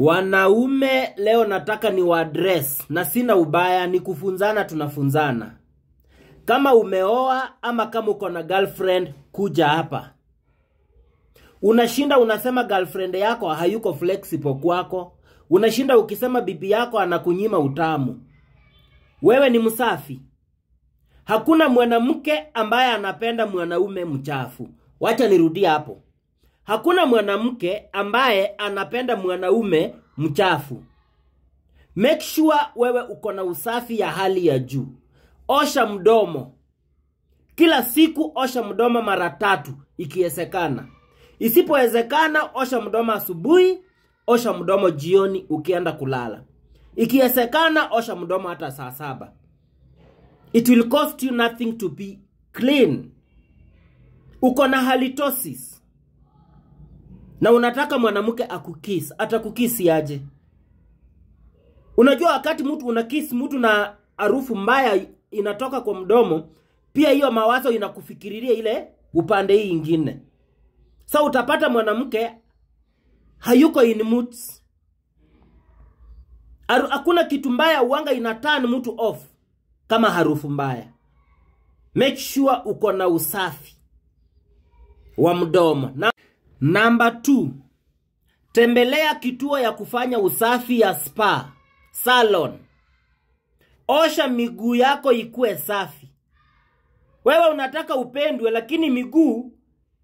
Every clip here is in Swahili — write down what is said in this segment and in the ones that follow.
Wanaume leo nataka ni waaddress, na sina ubaya, ni kufunzana, tunafunzana. Kama umeoa ama kama uko na girlfriend, kuja hapa. Unashinda unasema girlfriend yako hayuko flexible kwako. Unashinda ukisema bibi yako anakunyima utamu. Wewe ni msafi. Hakuna mwanamke ambaye anapenda mwanaume mchafu. Wacha nirudie hapo. Hakuna mwanamke ambaye anapenda mwanaume mchafu. Make sure wewe uko na usafi ya hali ya juu. Osha mdomo. Kila siku osha mdomo mara 3 ikiwezekana. Isipowezekana osha mdomo asubuhi, osha mdomo jioni ukienda kulala. Ikiwezekana osha mdomo hata saa 7. It will cost you nothing to be clean. Uko na halitosis na unataka mwanamke akukiss, atakukisi aje? Unajua wakati mtu unakiss mtu na harufu mbaya inatoka kwa mdomo, pia hiyo mawazo inakufikiriria ile upande hii ingine. So utapata mwanamke hayuko in moods. Hakuna kitu mbaya uanga inaturn mtu off kama harufu mbaya. Make sure uko na usafi wa mdomo. Na number 2, tembelea kituo ya kufanya usafi ya spa, salon. Osha miguu yako ikue safi. Wewe unataka upendwe lakini miguu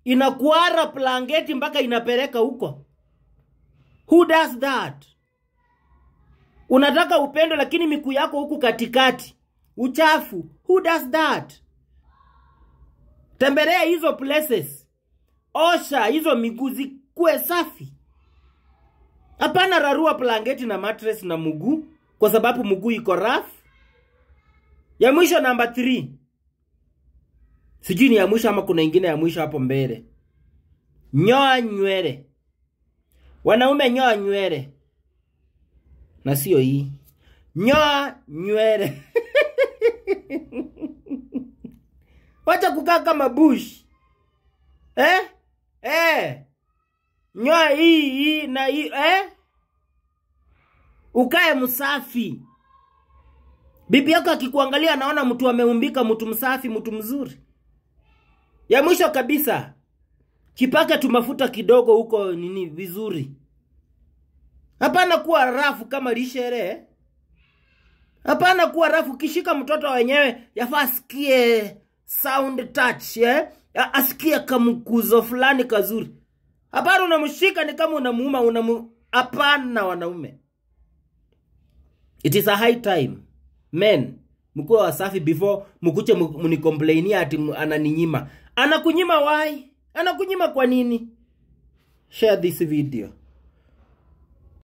inakuara blanketi mpaka inapeleka huko. Who does that? Unataka upendwe lakini miguu yako huku katikati uchafu. Who does that? Tembelea hizo places. Osha hizo miguu zikuwe safi. Hapana rarua blanketi na mattress na mguu kwa sababu mguu iko rough. Ya mwisho number 3. Sijui ni ya mwisho ama kuna ingine ya mwisho hapo mbele. Nyoa nywele. Wanaume nyoa nywele. Na sio hii. Nyoa nywele. Wacha kukaa kama bush. Eh? Eh. Nyoa hii na hii, eh? Ukae msafi. Bibi yako akikuangalia anaona mtu ameumbika, mtu msafi, mtu mzuri. Ya mwisho kabisa, kipaka tu mafuta kidogo huko nini vizuri. Hapana kuwa rafu kama lishere. Hapana kuwa rafu, kishika mtoto wenyewe yafaa asikie sound touch, eh? Asikie kamkuzo fulani kazuri. Hapana unamshika ni kama unamuuma, hapana wanaume. It is a high time. Men, mkuwe wasafi before mkuche mnikomplainia ati ananinyima. Anakunyima why? Anakunyima kwa nini? Share this video.